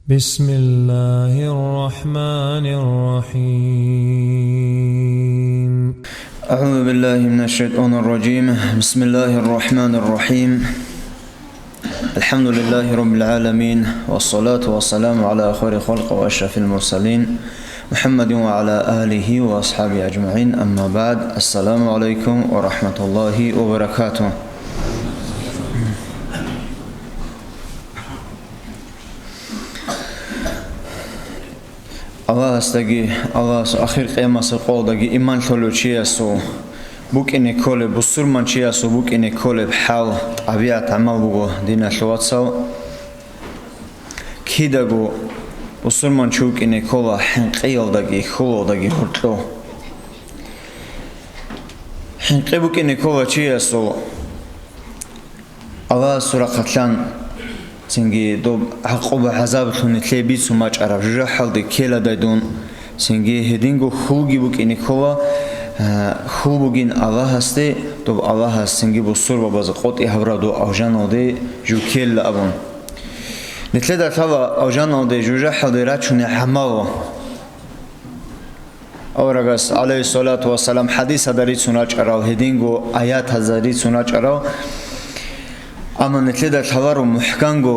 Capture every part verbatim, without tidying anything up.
بسم الله الرحمن الرحيم. أعوذ بالله من الشيطان الرجيم. بسم الله الرحمن الرحيم. الحمد لله رب العالمين، والصلاة والسلام على خير خلق وأشرف المرسلين، محمد وعلى آله وأصحابه أجمعين. أما بعد، السلام عليكم ورحمة الله وبركاته. Аллагьасдаги, Аллагьас ахир къиямасеб къоялдаги иман лъолев чиясул букӀине кколеб, бусурман чиясул букӀине кколеб хӀал, тӀабигӀат, гӀамал буго, диналъул вацал. Кидаго бусурман чи вукӀине ккола хӀинкъиялдаги, хьулалдаги гьоркьов. ХӀинкъи букӀине ккола чиясул Аллагьасул рахъалъан, цинги доб гӀакъуба-гӀазаблъун нилъее бицун бачӀараб жужахӀалде ккеладай дун, цинги гьединго хьулги букӀине ккола, а, хьул бугин Аллагьасде, доб Аллагьас цинги бусурбабаз къотӀи гьабураб доб алжаналде жу ккела абун. Нилъеда лъала алжаналде жужахӀалде рачунеб гӀамал. Аварагас, гӀалайгьиссалату вассалам, хӀадисалда рицун рачӀарал, гьединго аятазда рицун рачӀарал, амма нилъеда лъаларо мухӀканго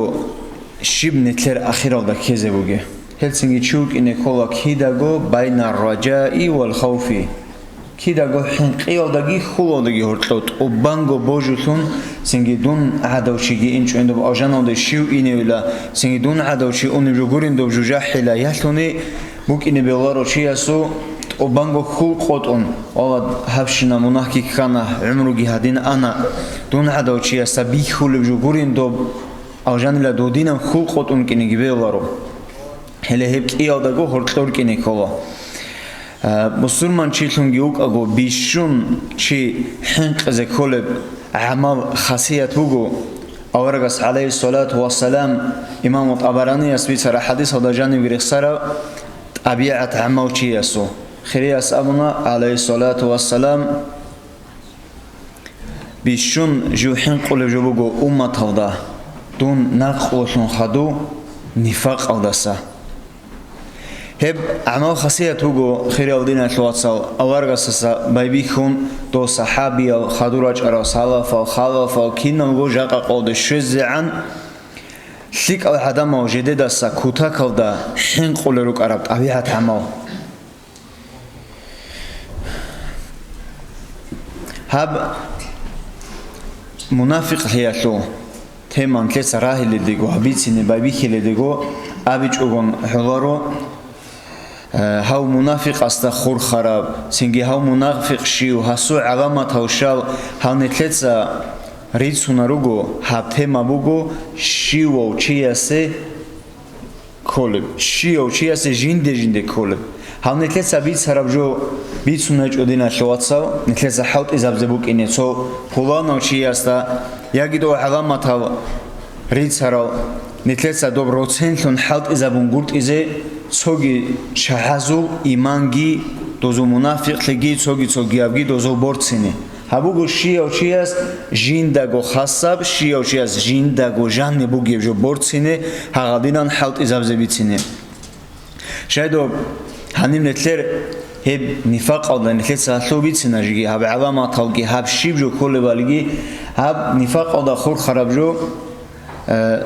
щиб нилъер ахиралда ккезе бугеб. Гьелцинги чи вукӀине ккола кидаго байна ражаи вал хавфи, кидаго хӀинкъиялдаги хьулалдаги гьоркьов тӀубанго божулъун, цинги дун гӀадав чиги инчӀо доб алжаналде щив иневила, цинги дун гӀадав чи унеб жо гурин доб жужахӀила ялъуни, букӀине бегьуларо чиясул тӀубанго хьул къотӀун, валла, гьабщина мунагьги ккана, гӀумруги гьадин ана, дун гӀадав чиясда бихьулеб жо гурин доб алжанила додинаб хьул къотӀун кӀинеги бегьуларо. Гьеле гьеб кӀиялдаго гьоркьор кӀине ккола. А, бусурман чилъунги вукӀаго бищун чи хӀинкъизе кколеб гӀамал, хасият буго, аварагас, гӀалайгьиссалату вассалам, имаму ТӀабаранияс бицараб хӀадисалда жанибги рехсараб тӀабигӀат гӀамав чиясул. Хирияс абуна, гӀалайгьиссалату вассалам, бищун жив хӀинкъулев жо буго умматалда, дун накълулъун хадув нифакъалдаса. Гьеб гӀамал хасият буго, хириял диналъул вацал, аварагасдаса байбихьун, дов сахӀабиял, хадур рачӀарал салафал, халафал киналго жакъа къолде щвезегӀан, лъикӀал гӀадамал жидедаса кутакалда хӀинкъулел рукӀараб тӀабигӀат гӀамал. Гьаб мунафикълъиялъул тема нилъеца рагьиледего, гьаб бицине байбихьиледего абичӀогон гьоларо, э, гьав мунафикъасда хурхараб, цинги гьав мунафикъ щив, гьасул гӀаламатал щал, гьав нилъеца рицуна руго, гьаб тема буго щивав чиясе кколеб, щияв чиясе жинде-жинде кколеб. Гьав нилъеца бицараб жо бицун гьечӀо, диналъул вацал, нилъеца хӀалтӀизабизе букӀине цо пуланав чиясда, яги дов гӀаламатал рицарал, нилъеца доб роценлъун хӀалтӀизабун гуртӀизе, цоги чагӀазул иманги, дозул мунафикълъиги, цоги-цогиябги дозул борцине. Гьаб буго щияв чияс жиндаго хасаб, щияв чияс жиндаго жаниб бугеб жо борцине, гьагъадинан хӀалтӀизабизе бицине. Щайдо гьаниб нилъер гьеб нифакъалда нилъеца гьалъул бицина жиги, гьаб гӀаламаталги, гьаб щиб жо кколебалиги, гьаб нифакъалда хурхараб жо, э,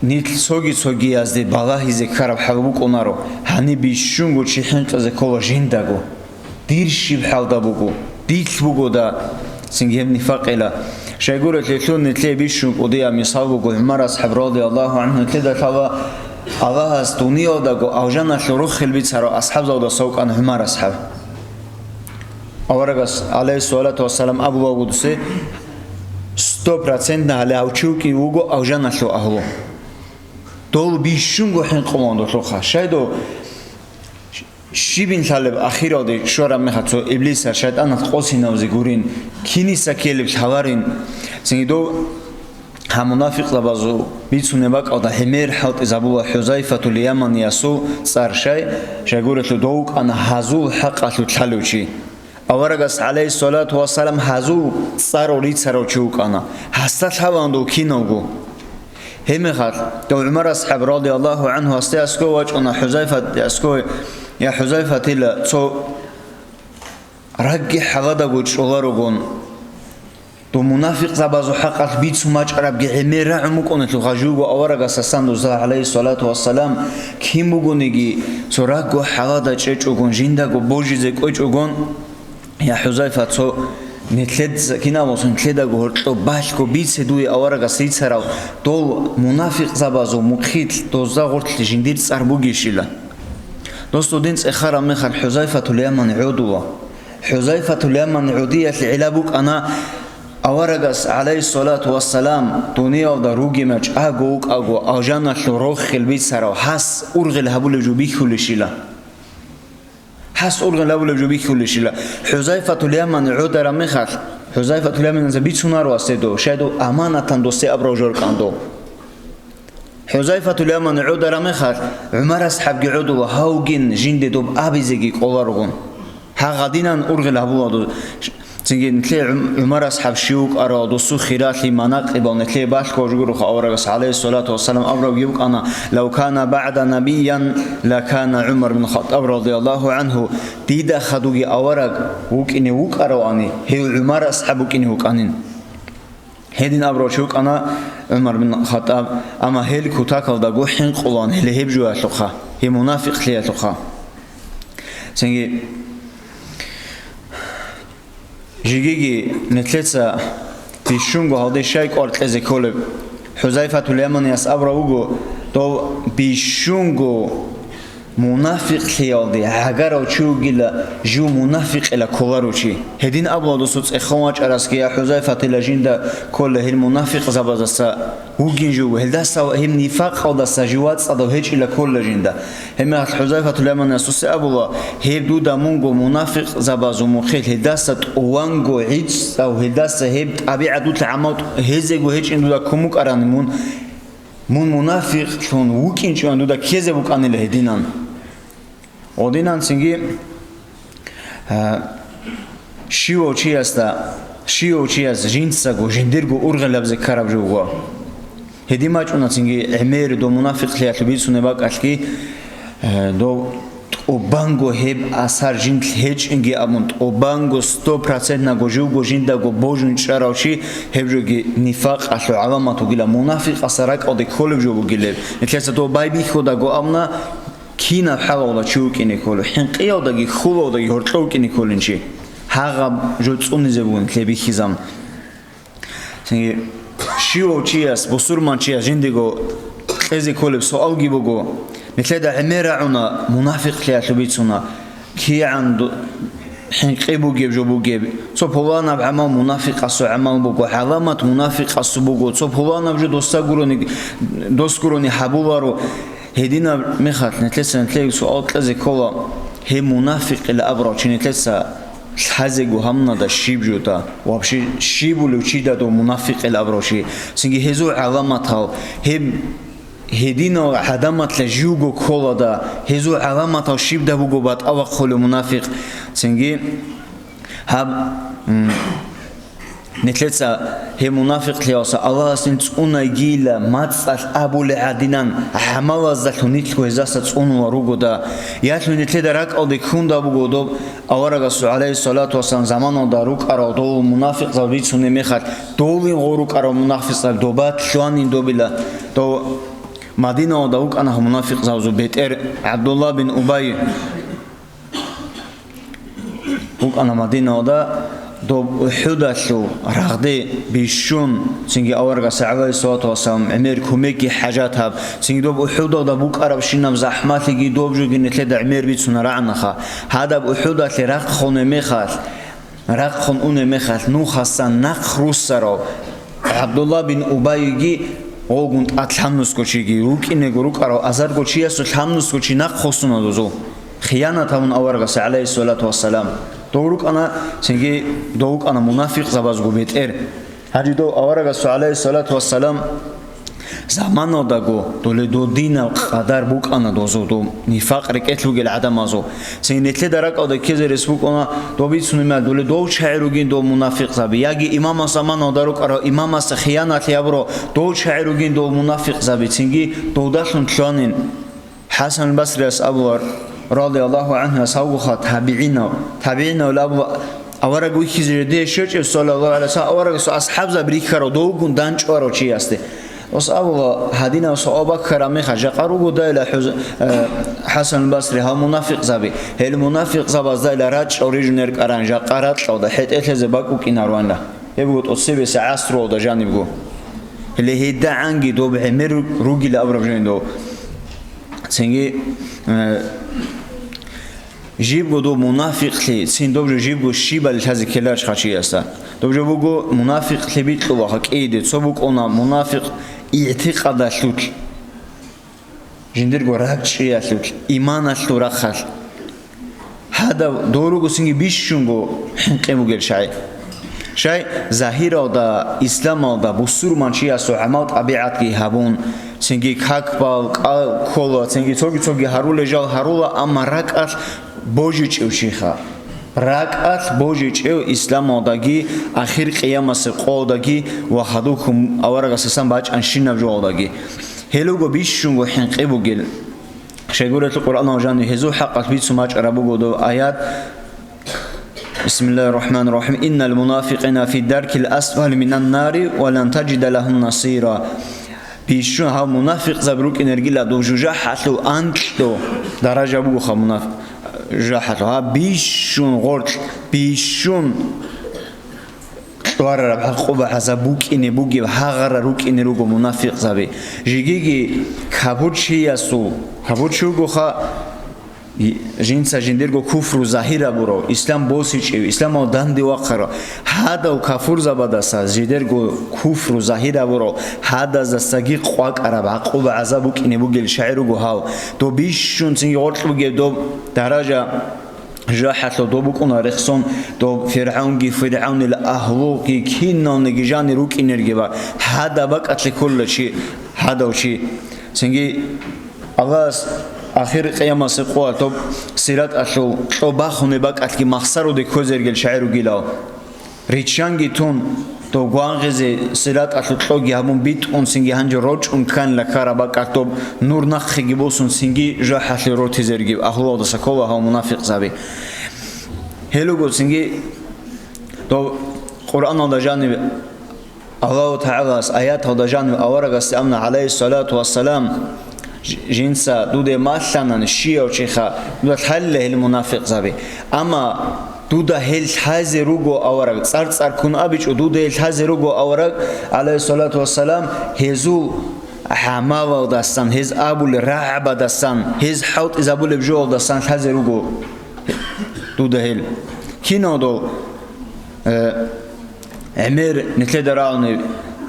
Нилъ цоги-цогиязде балагьизе ккараб хӀал букӀунаро, гьаниб бищунго чи хӀинкъизе ккола жиндаго. Дир щиб хӀалда буго, дилъ бугода, цинги гьеб нифакъила. Щайгурелъул нилъее бищун кӀудияб мисал буго ГӀумар асхӀаб радияллагьу гӀанхӀу, нилъеда лъала Аллагьас дуниялдаго алжаналъул рохел бицарав асхӀабзалдаса вукӀана ГӀумар асхӀаб. Аварагас, гӀалайгьиссалату вассалам, абулеб буго дусе, сто процентно гьале гьав чи вукӀин вуго алжаналъул агьлу. Дол бищунго хӀинкъулаан долъухъа. Щайдо щибин лъалеб ахиралде щвараб мехалъ цо иблисас шайтӀанас къосинавзе гурин, киниса ккелеб лъаларин, цинги дов гьа мунафикъзабазул бицунеб бакӀалда гьемер хӀалтӀизабула ХӀузайфатул Яманиясул цӀар, щай, щайгурелъул дов вукӀана гьазул хӀакъалъулъ лъалев чи. Аварагас, гӀалайгьиссалату вассалам, гьазул цӀарал рицарав чи вукӀана. Гьасда лъалаан дов кинавго. Гьебмехалъ, дов ГӀумар асхӀаб радияллагьу гӀанху асде аскӀов вачӀуна ХӀузайфат, аскӀов: «Я ХӀузайфатила, цо рагги хӀаладаго чӀоларогун, дов мунафикъзабазул хӀакъалъ бицун бачӀарабги гӀемер рагӀун букӀунелъул хажуго аварагасасан дуза, гӀалайгьиссалату вассалам, кин бугониги, цо рагго хӀалада чӀечӀогун, жиндаго божизе кӀвечӀогун, я ХӀузайфа, цо нилъеда, киналго нилъедаго гьоркьоб балъго бице дуе аварагас рицарал дол мунафикъзабазул мухъилъ дозда гъорлъ жиндир цӀар бугищила». Дос, додин цӀехараб мехалъ ХӀузайфатул Ямани гӀодула. ХӀузайфатул Ямани гӀодиялъе гӀилла букӀана аварагас, гӀалайгьиссалату вассалам, дуниялда ругина чӀаго вукӀаго алжаналъул рохел бицарав гьас ургъел гьабулеб жо бихьулищила. Гьас ургъел гьабулеб жо бихьулищила. ХӀузайфатул Ямани гӀодараб мехалъ, ХӀузайфатул Яманица бицунаро асде дов, щай дов аманатан досде абураб жо рукӀана дов. ХӀузайфатул Ямани гӀодараб мехалъ, ГӀумар асхӀабги гӀодула, гьавгин жинде доб абизеги кӀоларогун. Гьагъадинан ургъел гьабула дов. Цинги нилъее ГӀум-, ГӀумар асхӀаб щив вукӀарав, досул хиралъи, манакъибал нилъее балъго жугурухъ аварагас, гӀалайгьиссалату вассалам, абурабги букӀана: «Лав кана багӀда набиян, ла кана ГӀумар бин Хаттаб радияллагьу гӀанху, дида хадуги авараг вукӀине вукӀаравани, гьев ГӀумар асхӀаб вукӀине вукӀанин». Гьедин абурав чи вукӀана ГӀумар бин Хаттаб, амма гьел кутакалдаго хӀинкъулаан гьеле гьеб жоялъухъа, гьеб мунафикълъиялъухъа. Цинги жигиги нилъеца бищунго гьалде щай кӀвар кьезе кколеб? ХӀузайфатул Яманияс абурав вуго, дов бищунго мунафикълъиялде гӀагарав чи вугила, жив мунафикъила кколарев чи. Гьедин абула досул цӀехон вачӀарасги, я ХӀузайфатила, жинда ккола гьел мунафикъзабаздаса вугин жив, гьелдаса ва гьеб нифакъалдаса жив вацӀцӀадав гьечӀила ккола жинда. Гьебмехалъ ХӀузайфатул Яманияс досде абула, гьеб дуда мунго мунафикъзабазул мухъилъ, гьелдаса тӀуванго гӀицӀав, гьелдаса гьеб тӀабигӀат дуца гӀамал гьезего гьечӀин дуда ккун букӀарани мун, мун мунафикълъун вукӀинчӀоян дуда ккезе букӀанила гьединан. Гъодинан цинги, а, щивав чиясда, щивав чияс жинцаго, жиндирго ургъел гьабизе ккараб жо буго. Гьедин бачӀуна цинги гӀемер дов мунафикълъиялъул бицунеб бакӀалъги, э, дов тӀубанго гьеб асар жиндлъ гьечӀинги абун, тӀубанго сто процентнаго живго жиндаго божун чӀарав чи, гьеб жоги нифакъалъул гӀаламат вугила, мунафикъасда ракӀалде кколеб жо бугилеб. Нилъеца дов байбихьудаго абуна, кинаб хӀалалда чи вукӀине кколев, хӀинкъиялдаги хьулалдаги гьоркьов вукӀине кколин чи. Гьагъаб жо цӀунизе бугин лъебихьизаб. Цинги щивав чияс, бусурманчияс жиндего кьезе кколеб суалги буго, нилъеда гӀемер рагӀуна, мунафикълъиялъул бицуна, кигӀан ду-, хӀинкъи бугеб жо бугеб, цо пуланаб гӀамал мунафикъасул гӀамал буго, гӀаламат мунафикъасул буго, цо пуланаб жо досда гурони, дос гурони гьабуларо. Гьединаб мехалъ нилъеца нилъее суал кьезе ккола, гьеб мунафикъила абурав чи нилъеца лъазего гьабунада щиб жо да, вообще щибулев чи да дов мунафикъила абурав чи? Цинги гьезул гӀаламатал, гьеб гьединал гӀадаматлъа живго ккола да, гьезул гӀаламатал щиб да буго батӀа бахъулев мунафикъ? Цинги гьаб, м, нилъеца гьеб мунафикълъиялса Аллагьасдин цӀунайгила мацӀалъ абулеб гӀадинан гӀамалаздалъун нилъго гьезаса цӀунула ругода, ялъун нилъеда ракӀалде ккунда буго доб аварагасул, гӀалайгьиссалату вассалам, заманалда рукӀарал дов мунафикъзаб бицунеб мехалъ, довлин гъо рукӀарал мунафикъзаб доба лъугьанин добила, дов Мадиналда вукӀана мунафикъзабазул бетӀер ГӀабдулла бин Убай. ВукӀана Мадиналда доб УхӀудалъул рагъде бищун, цинги аварагас, гӀалайгьиссалату вассалам, гӀемер кумекги хӀажат гьаб, цинги доб УхӀудалда букӀарабщинаб захӀмалъиги доб жоги нилъеда гӀемер бицуна рагӀнаха. Гьадаб УхӀудалъе рахъ хунеб мехалъ, рахъ хун унеб мехалъ, нухасан нахъ руссарав ГӀабдулла бин Убайги гъогун тӀад лъабнусго чиги, рукӀинего рукӀарав азарго чиясул лъабнусго чи нахъ хусуна дозул. Хиянат гьабун аварагас, гӀалайгьиссалату вассалам. Дов рукӀана, цинги дов вукӀана мунафикъзабазго бетӀер. Гьанже дов аварагасул, гӀалайгьиссалату вассалам, Заманалдаго доле додинаб къадар букӀана дозул, дов нифакъ рекӀелъ бугел гӀадамазул. Цин нилъеда ракӀалда ккезе рес букӀана, дов бицунеб мехалъ, доле дов чагӀи ругин дов мунафикъзаби, яги имамас заманалда рукӀарав имамасда хиянатлъи гьабурав дов чагӀи ругин дов мунафикъзаби, цинги довдалъун лъугьанин. ХӀасан Басрияс абула, радияллагьу гӀанхуяс, гьавгуха табигӀинав, табигӀинав абула, авараг вихьизе жеде щвечӀев, саллаллагьу гӀалайгьи ва саллам, аварагасул асхӀабзаби рихьарав довгун данчӀварав чиясде. Ос абула, гьадинав Абу Бакар гьаб мехалъ жакъа руго дайла хӀуз-, э, ХӀасан Басри, гьав мунафикъзаби, гьел мунафикъзабаздайла рачӀал рижун рекӀаран жакъа ракьалда хӀетӀелъезе бакӀ букӀинаруанила. Гьеб буго тӀоцебесеб гӀасруялда жанибго. Гьеле гьедагӀанги доб гӀемер ругила абураб жо гьенив. Цинги, э, жибго доб мунафикълъи, цин доб жо жибго щибали лъазе ккеларищха чиясда? Доб жо буго мунафикълъи бикьула гьакъиде, цо букӀуна мунафикъ игӀтикъадалъулъ. Жиндирго ракӀчӀиялъулъ, иманалъул рахъалъ. Гьадав дов руго цинги бищунго хӀинкъи бугел шагӀи. Шай загьиралда, исламалда, бусурманчиясул гӀамал-тӀабигӀатги гьабун, цинги какбал, кӀал ккола, цинги цоги-цоги гьарулел жал гьарула, амма ракӀалъ божичӀев чиха. РакӀалъ божичӀев исламалдаги, ахир къиямасеб къоялдаги ва хадуб аварагасасан бачӀанщинаб жоялдаги. Гьел руго бищунго хӀинкъи бугел. Щайгурелъул Къуръанал жаниб гьезул хӀакъалъ бицун бачӀараб буго дов аят. Бисмиллагьир рахӀманир рахӀим. Иннал мунафикъина фи даркил асфали минан нари ва лан таджида лагьум насира. Бищун гьав мунафикъзаби рукӀинергила дов жужахӀалъул анкьго даража бугоха мунаф-, жужахӀалъул. Гьаб бищун гъоркь, бищун кьварараб гӀакъуба-гӀазаб букӀине бугеб гьагъара рукӀине руго мунафикъзаби. Жигиги капурчиясул, капурчи вугоха, и-, жинца жиндирго куфру загьир гьабурав, ислам босичӀев, исламал данде вахъарав, гьадав кафурзабадаса жидерго куфру загьир гьабурав, гьадазасаги къвакӀараб гӀакъуба-гӀазаб букӀине бугел шагӀи руго гьав. Доб бищун цинги гъоркь бугеб доб даража. ЖахӀалъул доб букӀуна рехсон, доб ФиргӀавнги, ФиргӀавнил агьлуги киналниги жанир рукӀинергеба, гьадаб бакӀалъе ккола чи, гьадав чи. Цинги Аллагьас ахир къиямасеб къоялъ доб сираталъул кьо бахунеб бакӀалъги махсаруде кквезергел шагӀи ругилав. Риччанги тун, дов гвангъизе сираталъул кьоги гьабун битӀун, цинги гьанже рорчӀун кканила ккараб бакӀалъ доб нур нахъеги босун, цинги жахӀалъе рортизергиб агьлуялдаса ккола гьав мунафикъзаби. Гьел руго цинги дов Къуръаналда жаниб Аллагьу ТагӀалас аяталда жаниб аварагасде абуна, гӀалайгьиссалату вассалам, Ж-, жинца дуде малъанани щияв чиха, дуда лъалила гьел мунафикъзаби. Амма дуда гьел лъазе руго авараг, цӀар-цӀар ккун абичӀо, дуда гьел лъазе руго авараг, гӀалайгьиссалату вассалам, гьезул гӀамалалдасан, гьез абулел рагӀабадасан, гьез хӀалтӀизабулеб жоялдасан лъазе руго дуда гьел. Киналдул, э, ГӀемер нилъеда рагӀуни,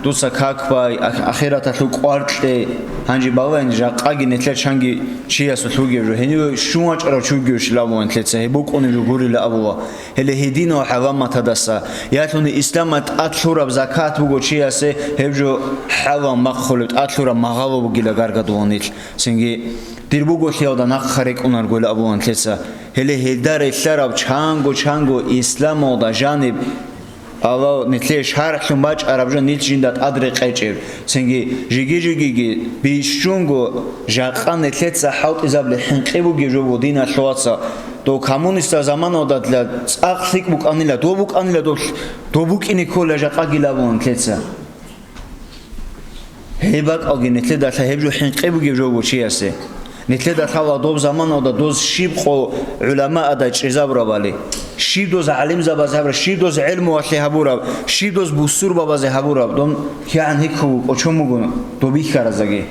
дуца как бай, ах-, ахираталъул кӀвар кье, гьанже балагьин, жакъаги нилъер чанги чиясулъ вугев жо, гьениве щун вачӀарав чи вугевищ абула нилъеца, гьеб букӀунеб жо гурила абула. Гьеле гьединав гӀаламатадаса, ялъуни исламалъ тӀад лъураб закат буго чиясе, гьеб жо хӀалал махъулеб тӀад лъураб магъало бугила гаргадуланилъ. Цинги, дир буголъиялда нахъа рекӀунаргойила абула нилъеца. Гьеле гьелда релълъараб чанго-чанго исламалда жаниб Аллагь нилъее шаргӀлъун бачӀараб жо нилъ жинда тӀад рекъечӀеб. Цинги жиги-жигиги бищунго жакъа нилъеца хӀалтӀизабли хӀинкъи бугеб жо буго, диналъул вацал. Дов коммунистал заманалда цӀакъ лъикӀ букӀанила, дов букӀанила, дов, дов букӀине ккола жакъагила абула нилъеца. Гьеб бакӀалги нилъеда лъа гьеб жо хӀинкъи бугеб жо буго чиясе. Нилъеда лъала доб заманалда доз щиб къо гӀуламаада чӀезабурабали, щиб доз гӀалимзабазе гьабураб, щиб доз гӀелмуялъе гьабураб, щиб доз бусурбабазе гьабураб, дон кигӀан гьикъу кӀочон буго доб бихьараздаги.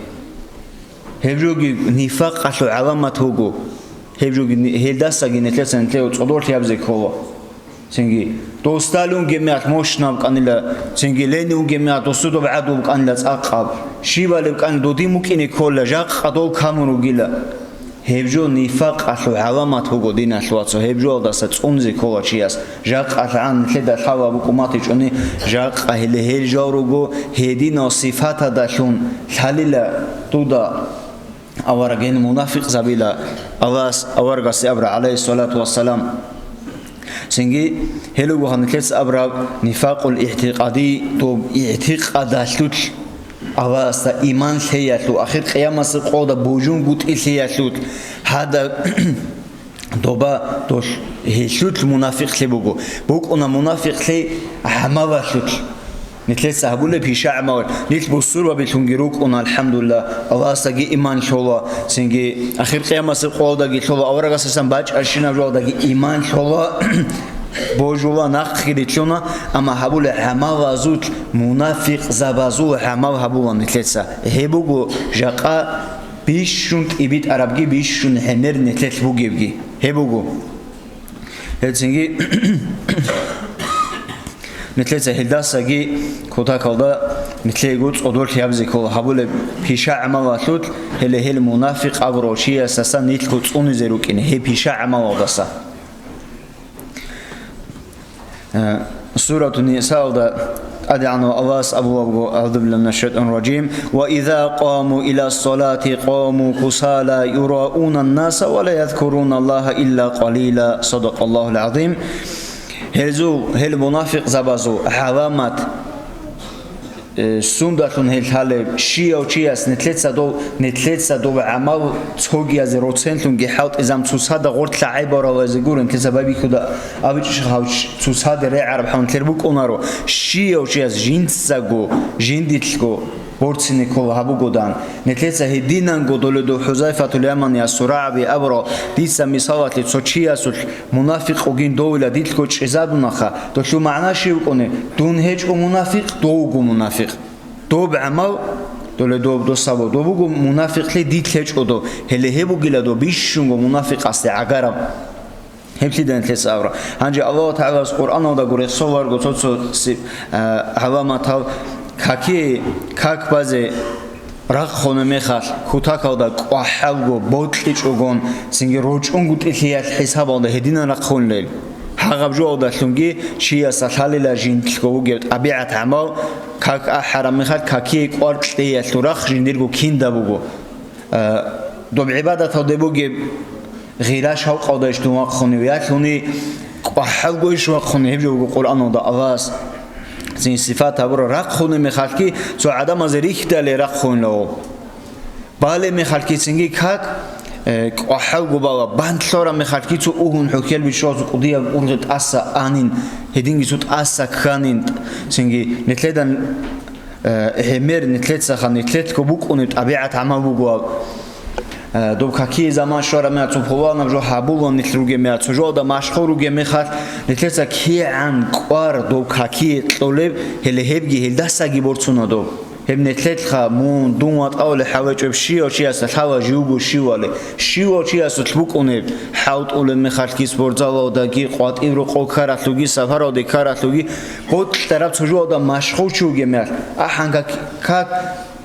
Гьеб жоги нифакъалъул гӀаламат буго. Гьеб жоги ни-, гьелдасаги нилъеца нилъее цӀодорлъи гьабизе ккола. Цинги, дов Сталин вугеб мехалъ мощнаб букӀанила, цинги Ленин вугеб мехалъ досу доб гӀаду букӀанила цӀакъаб. Щибали букӀанила додин букӀине ккола, жакъа дов камун ругила. Гьеб жо нифакъалъул гӀаламат буго, диналъул вацал, гьеб жоялдаса цӀунизе ккола чияс. Жакъа лъан нилъеда лъала букӀун батичӀони, жакъа гьеле гьел жал руго, гьединал сифаталдалъун лъалила дуда авараг, гьел мунафикъзабила, Аллагьас аварагасе абура, гӀалайгьиссалату вассалам. Цинги гьел руго гьанилъеца абураб нифакъул игӀтикъади, доб игӀтикъадалъулъ, Аллагьасда иман лъеялъул, ахир къиямасеб къоялда божунгутӀи лъеялъул, гьадаб доба долъ гьелъулъ мунафикълъи буго. БукӀуна мунафикълъи гӀамалалъулъ. Нилъеца гьабулеб пишагӀмал, нилъ бусурбабилъунги рукӀуна, алхӀамдулиллагь, Аллагьасдаги иман лъола, цинги ахир къиямасеб къоялдаги лъола, аварагасасан бачӀарщинаб жоялдаги иман лъола, божула, нахъги рилълъуна, амма гьабулеб гӀамалазулъ мунафикъзабазул гӀамал гьабула нилъеца. Гьеб буго жакъа бищун тӀибитӀарабги, бищун гӀемер нилъелъ бугебги. Гьеб буго. Гьелцинги нилъеца гьелдасаги кутакалда нилъего цӀодорлъи гьабизе ккола гьабулеб пишагӀмалалъулъ, гьеле гьел мунафикъ абурав чиясдасан нилъго цӀунизе рукӀине гьеб пишагӀмалалдаса. Э, Сурату Нисаалда ТӀадегӀанав Аллагьас абулеб буго, أعوذ بالله من الشيطان الرجيم، وإذا قاموا إلى الصلاة قاموا كسالى يراءون الناس ولا يذكرون الله إلا قليلا. صدق الله العظيم. Гьезул, гьел мунафикъзабазул гӀаламат, э, сундалъун гьел лъалеб, щияв чияс нилъеца дов, нилъеца дов гӀамал цогиязе роценлъунги хӀалтӀизабун цоцазда гъорлъа гӀайбаралазе гуро, нилъеца байбихьуда абичӀищ гьав ч-, цоцаде регӀараб хӀалалъ букӀунаро, щияв чияс жинцаго, жиндилъго борцине ккола гьабугодан. Нилъеца гьединанго доледул ХӀузайфатул Яманияс сурагӀаби абурал, дица мисалалъе цо чиясулъ мунафикъ вугин довила дилъго чӀезабунаха, долъул магӀна щиб букӀунеб? Дун гьечӀо мунафикъ, довго мунафикъ. Доб гӀамал, доле доб досабо, доб буго мунафикълъи дилъ гьечӀо доб, гьеле гьеб бугила доб бищунго мунафикъасде гӀагараб. Гьеблъидал нилъеца абура. Гьанже Аллагьу ТагӀалас Къуръаналда гурехсоларго цо-цо си-, а, гӀаламатал какие, как базе рахъуна мехалъ, кутакалда кӀвахӀалго, бокьичӀогон, цинги рочӀунгутӀилъиялъ хӀисабалда гьединан рахъунилел. Гьагъаб жоялдалъунги чиясда лъалила жиндлъго вугев тӀабигӀат гӀамал, как ахӀараб мехалъ какие кӀвар кьеялъул рахъ жиндирго кинда буго. Э, доб гӀибадаталде бугеб гъира шавкъалдайищ дун вахъунев, я лъуни кӀвахӀалгойищ вахъунев, гьеб жо буго Къуръаналда Аллагьас цин сифат гьабураб рахъуна мехалъги цо гӀадамазе рихьдале рахъунилав. Балеб мехалъги цинги как, э, кӀвахӀалго бала, бан лъораб мехалъги цо угьун хӀухьел бичӀчӀулазул кӀудияб ургъи тӀаса анин, гьединги цо тӀаса кканин, цинги нилъеда Э, гьемер нилъецаха, нилъелъго букӀунеб тӀабигӀат гӀамал буго гьаб. Э, доб какие заман щвараб мехалъ, цо пуланаб жо гьабулан нилъ ругеб мехалъ, цо жоялда машгъул ругеб мехалъ, нилъеца кигӀан кӀвар доб какие кьолеб, гьеле гьебги гьелдасаги борцуна доб. Гьеб нилъелъха, мун, дун ватӀавулеб хӀалачӀеб щивав чиясда лъала живго щивали. Щивав чиясулъ букӀунеб, хӀалтӀулеб мехалъги, спортзалалдаги, къватӀиб рокъов ккаралъуги, сапаралде ккаралъуги, бокьараб цо жоялда машгъул чи вугеб мехалъ, ахӀан как, как,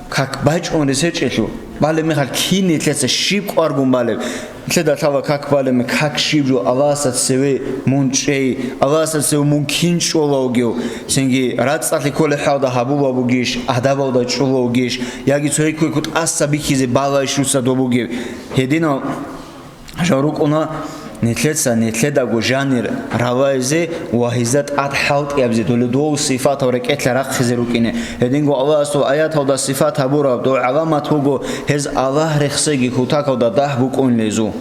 как бачӀун ресечӀелъул, балеб мехалъ кин нилъеца щиб кӀваргун балеб? Нилъеда лъала как балеб мехалъ, как щиб жо, Аллагьасда цеве мун чӀей, Аллагьасда цеве мун кин чӀола вугев, цинги рацӀцӀалъи кколеб хӀалда гьабула бугищ, адабалда чӀола вугищ, яги цо гьеккуйку тӀаса бихьизе балайищ дуца доб бугеб? Гьединал жал рукӀуна нилъеца, нилъедаго жанир раваизе ва гьезда тӀад хӀалтӀиябизе, доле дов сифатал рекӀелъа рахъизе рукӀине. Гьединго Аллагьасул аяталда сифат гьабураб дов гӀаламат буго, гьез Аллагь рехсеги кутакалда дагь букӀунилезул.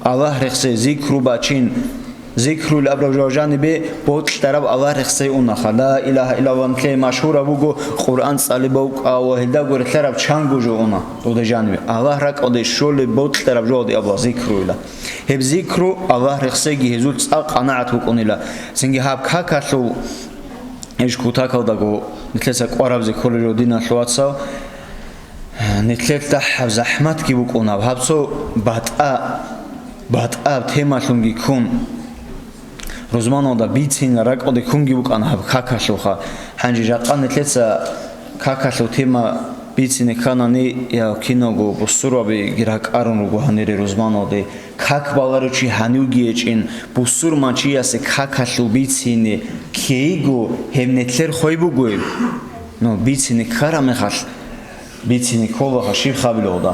Аллагь рехсе, зикру бачин, зикруил абураб жо жанибе бокьараб Аллагь рехсей унаха. Ла илагьа иллаллагь нилъее машгьураб буго, Къуръан цӀалеб букӀа ва гьелдаго релълъараб чанго жо уна дуда жанибе. Аллагь ракӀалде щолеб бокьараб жо гьаб зикруила. Гьеб зикру Аллагь рехсейги гьезул цӀакъ къанагӀат букӀунила. Цинги гьаб какалъул иш кутакалдаго нилъеца кӀвараб зикру жо, диналъул вацал. Нилъер дагьаб захӀматги букӀунаб, гьаб цо батӀа-, батӀаб темалъунги ккун, рузманалда бицинилан ракӀалде ккунги букӀана гьаб какалъулха. Гьанже жакъа нилъеца какалъул тема Бицине кканани, я киналго бусурбабиги ракӀарун руго гьанире рузманалде. Как баларев чи гьанивги гьечӀин, бусурманчиясе какалъул бицине ккейго гьеб нилъер хвей бугоеб? Ну, бицине ккараб мехалъ, бицине кколаха щиб хабилалда.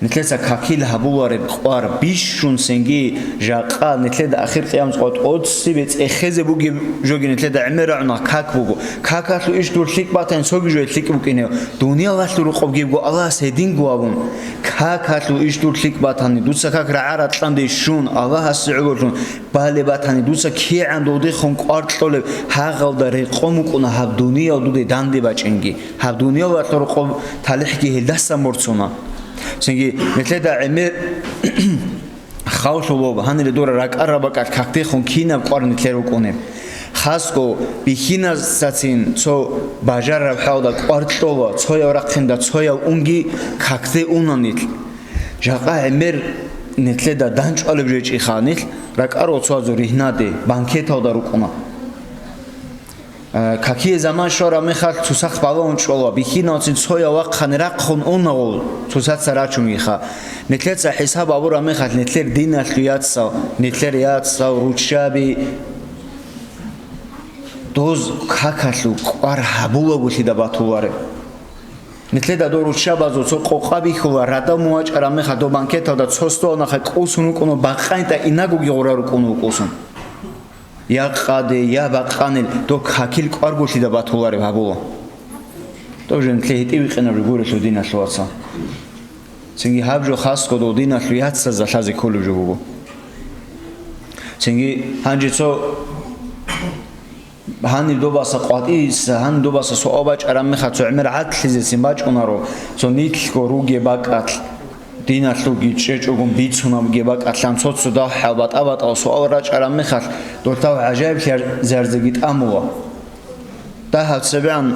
Нилъеца какил гьабулареб кӀвар бищун цинги жакъа нилъеда ахир къиямас къо тӀоцебе цӀехезе бугеб жоги нилъеда гӀемер рагӀуна как буго. Какалъул иш дур лъикӀ батани, цоги жо лъикӀ букӀинев. Дуниялалъул рокъоб гибго Аллагьас гьединго абун. Какалъул иш дур лъикӀ батани, дуца как рагӀа-ракьанде щун, Аллагьасе гӀололъун балеб батани, дуца кигӀан додехун кӀвар кьолеб, гьагъалда рекъон букӀуна гьаб дуниял дуде данде бачӀинги. Гьаб дуниял ракьа рокъоб талихӀги гьелдасан борцуна. Цинги нилъеда гӀемер хавлъулаб, гьанре дора ракӀараб бакӀалъ какдехун кинаб кӀвар нилъер рукӀунеб. Хасго бихьиназацин цо бажарараб хӀалда кӀвар кьола, цояв рахъинда цояв унги какде уна нилъ. Жакъа гӀемер нилъеда данчӀвалеб жо гьечӀиха нилъ ракӀарал цоязул ригьнаде, банкеталда рукӀуна. Э, какие заман щвараб мехалъ цоцахъ балагьун чӀола, бихьинавцин цояв вахъани рахъун унагъул цоцаца рачунгиха. Нилъеца хӀисаб гьабураб мехалъ нилъер диналъул яцал, нилъер яцал, руччаби, доз какалъул кӀвар гьабулаго лъида батулареб? Нилъеда дов руччабазул цо къокъа бихьула, радав мун вачӀараб мехалъ дов банкеталда цо столалда нахъа кӀусун вукӀуна, бакъанитӀа инагоги гъура рукӀун вукӀусун. Я къаде, я бакъанил, дов какил кӀварго лъида батулареб гьабула. Дов жо нилъее гьитӀи викъинаб жо гурелъул, диналъул вацал. Цинги гьаб жо хасго дов диналъул яцазда лъазе кколеб жо буго. Цинги гьанже цо гьаниб добаса къватӀиса, гьаниб добаса суал бачӀараб мехалъ цо гӀемер гӀадлъизецин бачӀунаро, цо нилъго ругеб бакӀалъ, диналъулги чӀечӀогун бицунабги бакӀалъан цо-цо дагьаб батӀа-батӀал суал рачӀараб мехалъ, дов дов гӀажаиблъизарзеги тӀамула. Дагьаб цебегӀан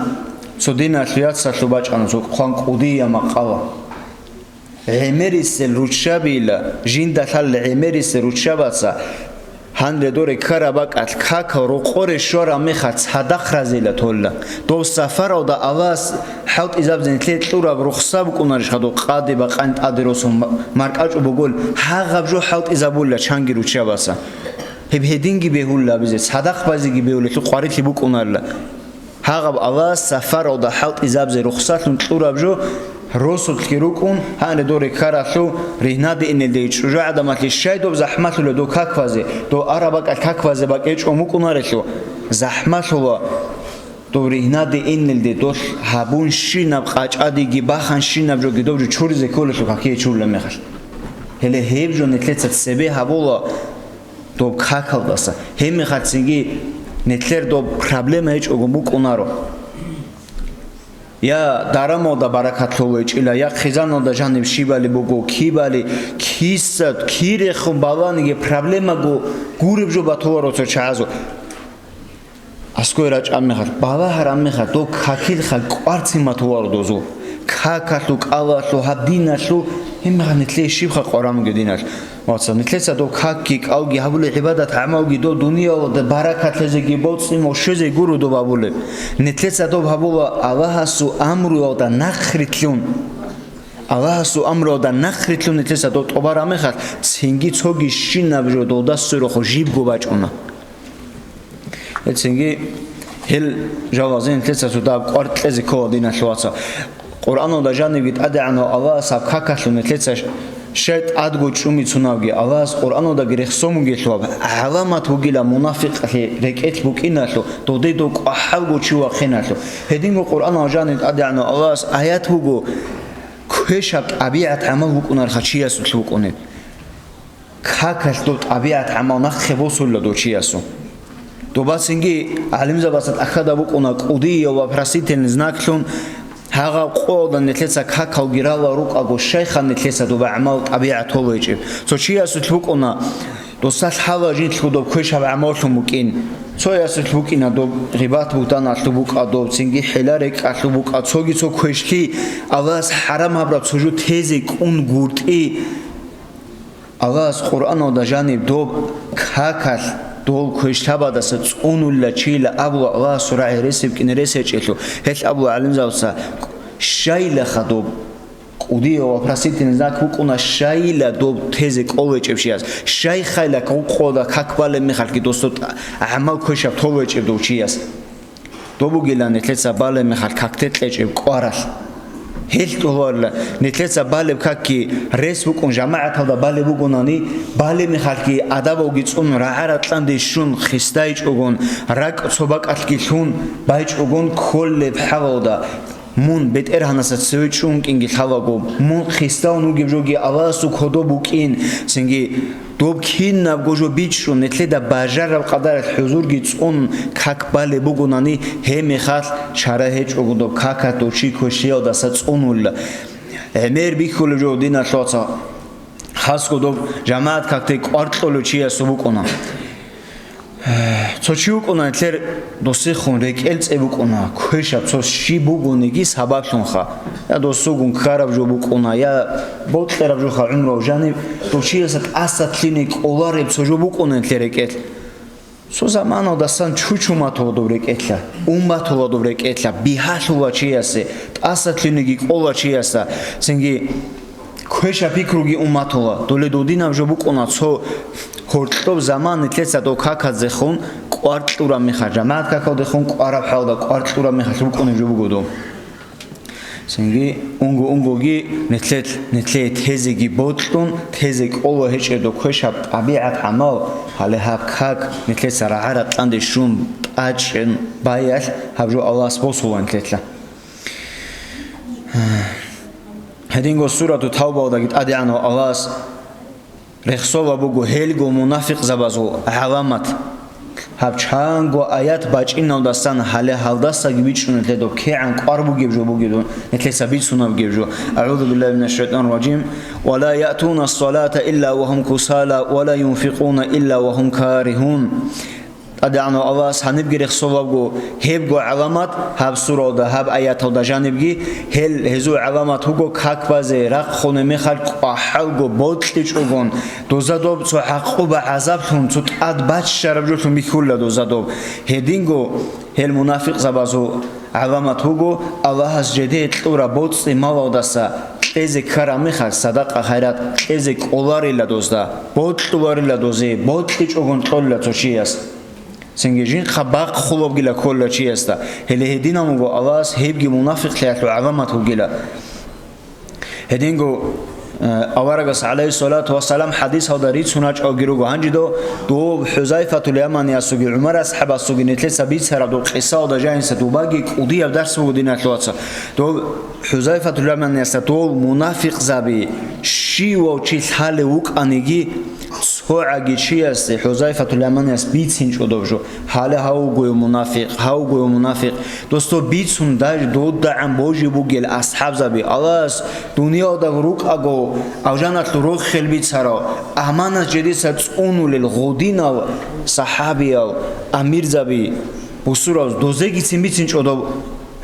цо диналъул яцалъул бачӀана цо хъван кӀудияб макъала. ГӀемерисел руччабила, жинда лъал гӀемерисел руччабаца, гьанре доре ккараб бакӀалъ какал рокъоре щвараб мехалъ цадахъ разила толла. Дов сафаралда Аллагьас хӀалтӀизабзе нилъее кьураб рухса букӀунарищха, дов къаде бакъани тӀаде росун ма-, маркӀачӀу бугел, гьагъаб жо хӀалтӀизабула чанги руччабаца. Гьеб гьединги бегьулеб абизе, цадахъ базеги бегьулелъул къварилъи букӀунарила. Гьагъаб Аллагьас сафаралда хӀалтӀизабзе рухсалъун кьураб жо росулъги рукӀун, гьанре доре ккаралъул ригьнаде инелде чӀужугӀадамалъе щай доб захӀмалъула дов каквазе, дов араб бакӀалъ каквазе бакӀечӀун вукӀунарелъул захӀмалъула дов ригьнаде инелде, долъ гьабун щинаб къачӀадиги бахан щинаб жоги доб жо чуризе кколелъул какие чурулеб мехалъ. Гьеле гьеб жо нилъеца цебе гьабула, доб какалдаса. Гьебмехалъ цинги нилъер доб проблема гьечӀого букӀунаро. Я дарамалда баракат лъолайчӀила, я хъизаналда жаниб щибали буго, кибали, киса, кирехун баланиги проблемаго гуреб жо батуларо цо чагӀазул. Аскоги рачӀаб мехалъ, балагьараб мехалъ, дов какилха кӀварцин матуларо дозул. Какалъу, кӀалалъу, гьаб диналъу, гьебмехалъ нилъее щибха къварамуги диналъ? Вацал, нилъеца дов какги, кӀалги, гьабулеб гӀибадат-гӀамалги, дов дуниялалда баракат лъезеги боцӀи мощезе гуро дов гьабулеб. Нилъеца дов гьабула Аллагьасул амруялда нахърилълъун. Аллагьасул амруялда нахърилълъун нилъеца дов тӀубараб мехалъ, цинги цоги щинаб жо долда сверухъ жибго бачӀуна. Гьецинги гьел жалазе нилъеца цо дагьаб кӀвар кьезе ккола, диналъул вацал. Къуръаналда жанибги ТӀадегӀанав Аллагьас гьаб какалъул нилъеца щай тӀадго чӀумицунавги, Аллагьас Къуръаналдаги рехсон бугелъул гьаб гӀаламат бугила мунафикълъи рекӀелъ букӀиналъул, доде дов кӀвахӀалго чи вахъиналъул. Гьединго Къуръаналда жаниб ТӀадегӀанав Аллагьас аят буго, квешаб тӀабигӀат-гӀамал букӀунарха чиясулъ букӀунеб. Какалъ доб тӀабигӀат-гӀамал нахъе босула дов чиясул. Добацинги гӀалимзабаца тӀахьада букӀуна кӀудияв вопросительный знаклъун, гьагъаб къоялда нилъеца какалги рала рукӀаго, щайха нилъеца доб гӀамал тӀабигӀат гьолойчӀеб. Цо чиясулъ букӀуна, досалъ гьала жинлъго доб квешаб гӀамаллъун букӀин. Цоясулъ букӀина доб гъибат-бугьтаналъул букӀа, доб цинги хӀила-рекӀкӀалъул букӀа, цоги цо квешлъи, Аллагьас хӀарам гьабураб цо жо тезе кӀун гуртӀи. Аллагьас Къуръаналда жаниб доб какалъ дол квешлъабадаса цӀунулила чийила абула Аллагьасул рагӀи ресеб кӀине рес гьечӀелъул, гьелъ абула гӀалимзабаца, Щайила хадуб? КӀудияв вопросительный знак букӀуна, щайила доб тезе кӀолечӀеб чияс? Щай хайила гъукъода как балеб мехалъги досда гӀамал квешаб толечӀеб дов чияс? Доб бугила нилъеца балеб мехалъ какде кьечӀеб кӀваралъ. Гьелъ тӀоларила, нилъеца балеб какги рес букӀун жамагӀаталда балеб бугонани, балеб мехалъги адабалги цӀун, рагӀа-ракьанде щун, хисдайчӀогон, ракӀ цо бакӀалъги лъун байчӀогон кколеб хӀалалда. Мун БетӀергьанасда цеве чӀункӀинги лъалаго, мун христиан вугеб жоги Аллагьасул кодоб букӀин, цинги доб кинабго жо бичӀчӀун, нилъеда бажараб къадаралъ хӀузурги цӀун как балеб бугонани, гьеб мехалъ чара гьечӀого доб какалъ дов чи квешлъиялдаса цӀунулла. ГӀемер бихьулеб жо, диналъул вацал. Хасго доб жамагӀат какде кӀвар кьолев чиясул букӀуна. Цо чи вукӀуна нилъер досихун, рекӀел цӀе букӀуна, квешаб цо щиб бугониги сабаблъунха. Я досугун ккараб жо букӀуна, я бокьараб жоха гӀумру, жаниб дов чиясда тӀаса лъине кӀолареб цо жо букӀуна нилъер рекӀелъ. Цо заманалдасан чучуматула доб рекӀелъа, умматула доб рекӀелъа, бигьалъула чиясе, тӀаса лъинеги кӀола чиясда, цинги квеша пикруги умматула, доле додинаб жо букӀуна цо гьоркьоб заман нилъеца дов каказехун кӀвар кьураб мехалъ, жамагӀат какалдехун кӀвараб хӀалда кӀвар кьураб мехалъ букӀунеб жо буго дов. Цинги унго-унгоги нилъел-, нилъее тезеги бокьун, тезе кӀоло гьечӀеб доб квешаб тӀабигӀат-гӀамал, гьале гьаб как нилъеца рагӀа-ракьанде щун тӀачӀин баялъ гьаб жо Аллагьас босула нилъелъа. Гьединго сурату Тавбаялдаги ТӀадегӀанав Аллагьас рехсола буго гьелго мунафикъзабазул гӀаламат. Гьаб чанго аят бачӀиналдасан гьале гьалдасаги бичӀчӀуна нилъеда доб кигӀан кӀвар бугеб жо бугеб дун, нилъеца бицунаб бугеб жо. АгӀузу биллагьи минаш шайтанир ражим. «Ва ла яътуна ссалата илла ва гьум кусала, ва ла юнфикъуна илла ва гьум каригьун». ТӀадегӀанав Аллагьас гьанибги рехсолабго гьебго гӀаламат, гьаб суралда, гьаб аяталда жанибги, гьел гьезул гӀаламат вуго как базе рахъ хунеб мехалъ кӀвахӀалго бокьичӀогон, доза доб цо гӀакъуба гӀазаблъун, цо тӀад баччараб жолъун бихьула доза доб. Гьединго гьел мунафикъзабазул гӀаламат вуго, Аллагьас жеде кьураб боцӀи-малалдаса кьезе ккараб мехалъ садакъа-хайрат кьезе кӀоларила дозда, бокьуларила дозе, бокьичӀогон кьолила цо чияс. Цинги жинхъа бахъулебгила кколила чиясда. Гьеле гьединав вуго Аллагьас гьебги мунафикълъиялъул гӀаламат вугила. Гьединго, э, аварагас, гӀалайгьиссалату вассалам, хӀадисалда рицун рачӀалги руго. Гьанже дов, дов ХӀузайфатул Яманиасуги ГӀумар асхӀабасуги нилъеца бицараб дов къисалда жаниса дубаги кӀудияб дарс буго, диналъул вацал. Дов ХӀузайфатул Яманиасда дов мунафикъзаби щивав чи лъалев вукӀаниги, цогӀаги чиясде ХӀузайфатул Яманиас бицинчӀо доб жо. Гьале гьав вугойу мунафикъ, гьав вугойу мунафикъ. Досда бицун даж додагӀан божи бугел асхӀабзаби, Аллагьас дуниялда рукӀаго, авжаналъул рохел бицарав, аманат жедица цӀунулел гъудинав сахӀабиял, амирзаби, бусурав, дозегицин бицинчӀо доб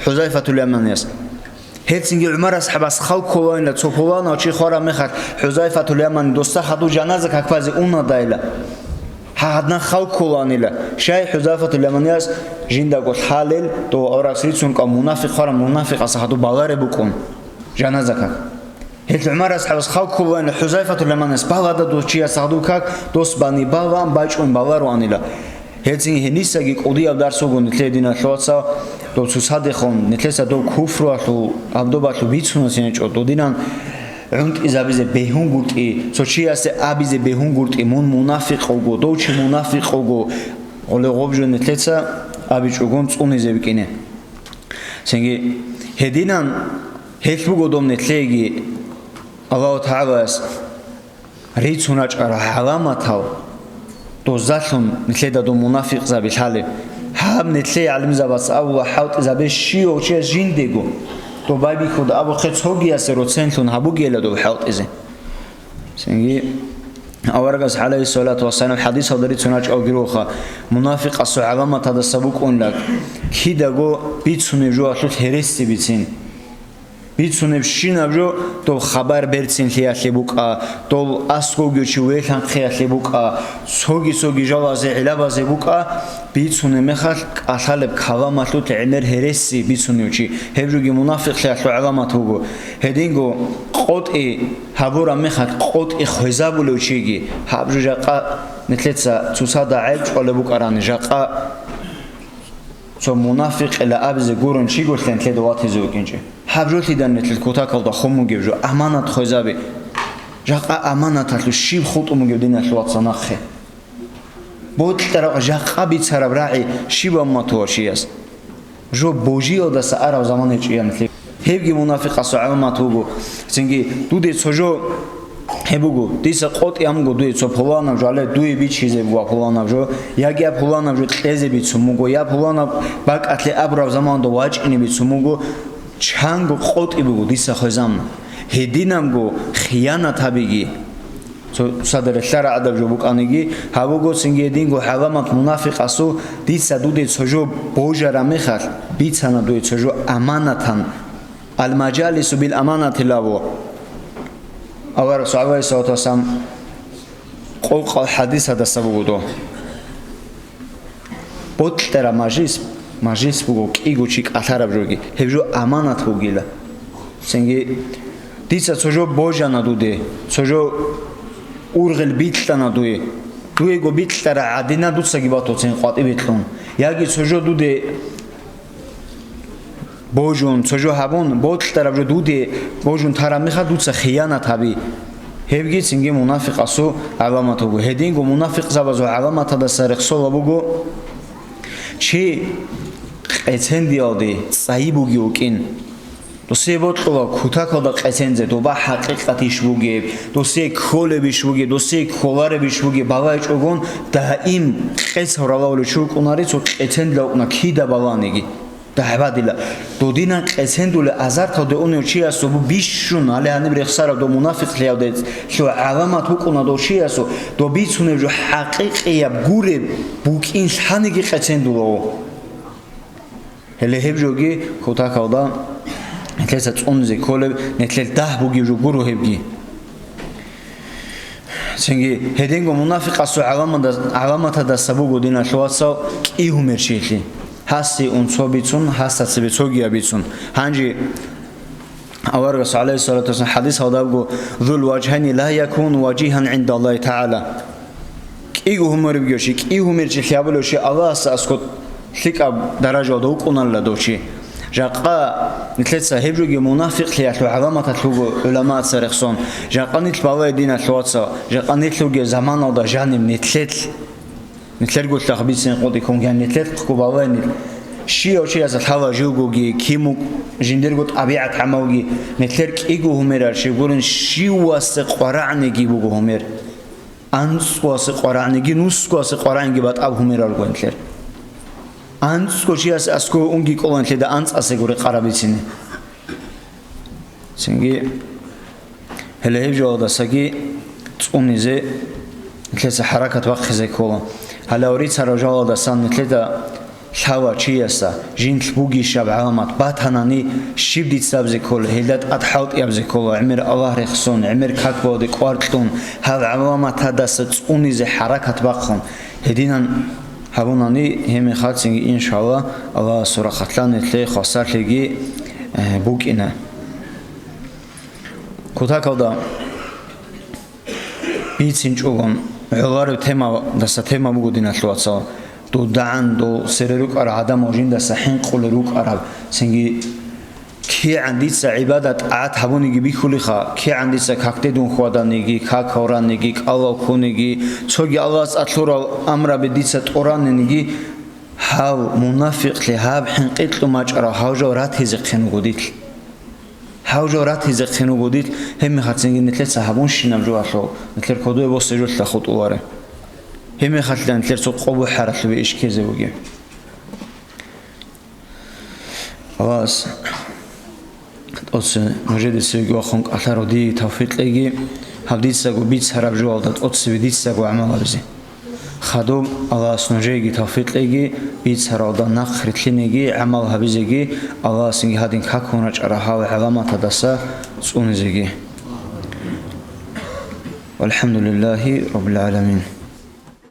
ХӀузайфатул Яманиас. Гьелцинги ГӀумар асхӀабас хал кколанила, цо пуланав чи хвараб мехалъ ХӀузайфатул Ямани досда хадув жаназа какбазе унадайила. Гьагьадна хал кколанила. Щай ХӀузайфатул Яманиас жиндаго лъалел, дов аварагас рицун кӀал мунафикъ хвараб, мунафикъаса хадув балареб букӀун жаназа как. Гьел ГӀумар асхӀабас хал кколанила ХӀузайфатул Яманиас, балада дов чияс хадув как, дос бани балан бачӀун баларуанила. Гьелцин гьенисаги кӀудияб дарс буго нилъее, диналъул вацал, дов цоцадехун, нилъеца дов куфруялъул гьабдобалъул бицунасинчӀо, додинан гӀунтӀизабизе бегьунгуртӀи, цо чиясе абизе бегьунгуртӀи, мун мунафикъ вуго, дов чи мунафикъ вуго, гъоле гъоб жо нилъеца абичӀогон цӀунизе бикӀине. Цинги гьединан гьелъ буго дов нилъееги Аллагьу ТагӀалаяс рицун рачӀарал гӀаламатал дозалъун нилъеда дов мунафикъзаби лъалеб. Гьаб нилъее гӀалимзабаца абула, хӀалтӀизабе щивав чияс жиндего, дов байбихьуда абухъе цогиясе роценлъун гьабугейила дов хӀалтӀизе. Цинги аварагас, гӀалайгьиссалату вассалам, хӀадисалда рицун рачӀалги руха, мунафикъасул гӀаламатадаса букӀунилан, кидаго бицунеб жоялъулъ гьереси бицин. Бицунебщинаб жо, дол хабар берцинлъиялъе букӀа, дол аскӀовги чи велъанхъиялъе букӀа, цоги-цоги жалазе, гӀилабазе букӀа, бицунеб мехалъ кӀалъалеб каламалъулъ гӀемер гьереси бицунев чи, гьеб жоги мунафикълъиялъул гӀаламат буго. Гьединго къотӀи гьабураб мехалъ къотӀи хвезабулев чиги, гьаб жо жакъа нилъеца цоцазда гӀайиб чӀвалеб букӀарани, жакъа цо мунафикъила абизе гурун чиго лъен лъеда ватизе вукӀинчӀеб. Гьаб жолъидал нилъер кутакалда хун бугеб жо, аманат хвезаби. Жакъа аманаталъул щиб хутӀун бугеб, диналъул вацал, нахъе? Бокьараб жакъа бицараб рагӀи щиб амма тугьа чияс? Жо божилалдаса араб заман гьечӀоян лъе. Гьебги мунафикъасул гӀаламат вуго. Цинги дуде цо жо гьеб буго, дица къотӀи ам буго, дуе цо пуланаб жо, гьале дуе бичизе буго пуланаб жо, яги я пуланаб жо кьезе бицун буго, я пуланаб бакӀалъе абураб заманда вачӀине бицун буго, чанго къотӀи буго дица хвезабун. Гьединабго хиянат гьабиги. Цо-, цоцазда релълъараб гӀадаб жо букӀаниги, гьаб буго цинги гьединго гӀаламат мунафикъасул, дица дуде цо жо божараб мехалъ, бицана дуе цо жо аманатан. Ал-мажалису бил аманати лагъу. Авараг саллаллагьу гӀалайгьи вассалам къокъал хӀадисалдаса буго доб. Бокьараб мажлис, мажлис буго кӀиго чи кӀалъараб жоги, гьеб жо аманат бугила. Цинги дица цо жо божана дуде, цо жо ургъел бикьана дуе. Дуего бикьараб гӀадина дуцаги батуцин къватӀибе кьун. Яги цо жо дуде божун, цо жо гьабун, бокьараб жо дуде божун тараб мехалъ дуца хиянат гьаби. Гьебги цинги мунафикъасул гӀаламат буго. Гьединго мунафикъзабазул гӀаламаталдаса рехсола буго, чи къецендиялде цӀайи буги вукӀин. Досие бокьула кутакалда къецензе, доба хӀакъикъат иш бугеб, досие кколеб иш бугеб, досие кколареб иш бугеб балайчӀогон, даим къецав ралавулев чи вукӀунари цо къецендила вукӀуна кида баланиги. Дагьбадила, додинан къецендулев азарталде унев чиясул бу бищун, гьале гьаниб рехсарав дов мунафикълъиялде лъугӀ гӀаламат вукӀуна дов чиясул, дов бицунеб жо хӀакъикъияб гуреб букӀин лъаниги къецендулав. Гьеле гьеб жоги кутакалда нилъеца цӀунизе кколеб, нилъер дагь бугеб жо гуро гьебги. Цинги гьединго мунафикъасул гӀаламада-, гӀаламатадаса буго, диналъул вацал, кӀи гьумер чилъи. Гьасие унцо бицун, гьасда цебе цогияб бицун. Гьанже аварагас, гӀалайгьиссалату вассалам, хӀадис гьалда абго: «Зул важгьайни ла якуну важигьан гӀиндаллагьи тагӀала». КӀиго гьумераб гьечи, кӀи гьумерчилъи абулев чи Аллагьасда аскӀоб лъикӀаб даражалда вукӀунарила дов чи. Жакъа нилъеца гьеб жоги мунафикълъиялъул гӀаламаталъ вуго гӀуламаца рехсон. Жакъа нилъ балай, диналъул вацал, жакъа нилъ вугеб заманалда жаниб нилъелъ, нилъерго лъахъ бицин къотӀи ккун гьан нилъер хъго балай нилъ. Щияв чиясда лъала живгоги, кимук жиндирго тӀабигӀат гӀамалги, нилъер кӀиго гьумерар чи гурин, щивасе къварагӀниги буго гьумер. АнцӀкӀоясе къварагӀниги, нусгоясе къварагӀинги батӀаб гьумерал ругоинлъер. АнцӀкӀо чиясе аскӀове унги кӀоланлъида анцӀасе гуре къарабицине. Цинги гьеле гьеб жоялдасаги цӀунизе нилъеца хӀаракат бахъизе ккола. Гьале аврицарав жоялдасан нилъеда лъала чиясда жинлъ бугищаб гӀаламат батанани, щиб дица абизе ккола, гьелда тӀад хӀалтӀи абизе ккола, гӀемер Аллагь рехсон, гӀемер как балде кӀвар кьун, гьаб гӀаламатадаса цӀунизе хӀаракат бахъун. Гьединан гьабунани, гьеб мехалъ цинги, иншаллагь, Аллагьасул рахъалъан нилъее хвасарлъиги, э, букӀина. Кутакалда бицинчӀогон гӀолареб темадаса тема буго, диналъул вацал. ДудагӀан дол цере рукӀарал гӀадамал жиндаса хӀинкъулел рукӀарал, цинги кигӀан дица гӀибадат-тӀагӀат гьабуниги бихьулиха, кигӀан дица какде дун хьваданиги, как гьараниги, кӀалал ккуниги, цоги Аллагьас тӀад лъурал амраби дица тӀураниги, гьав мунафикълъи гьаб хӀинкъи кьун бачӀарав гьав жо ратизехъин вуго дилъ. Гьав жо ратизехъин вуго дилъ, гьеб мехалъ цинги нилъеца гьабунщинаб жоялъул нилъер кодобе босе жолъа хутӀуларе. Гьеб мехалъ нилъер цо къо бухӀаралъубе иш ккезе бугеб. Аллагьас тӀоцебе нужеде цевеги вахун кӀалъарав дие тавфикъ кьеги, гьаб дицаго бицараб жоялда тӀоцебе дицаго гӀамал гьабизе. Хадуб Аллагьас нужееги тавфикъ кьеги, бицаралда нахърилълъинеги, гӀамал гьабизеги, Аллагьасги гьадин какун рачӀарал гьал гӀаламатадаса цӀунизеги. Валхамдулиллагьи раббил гӀаламин.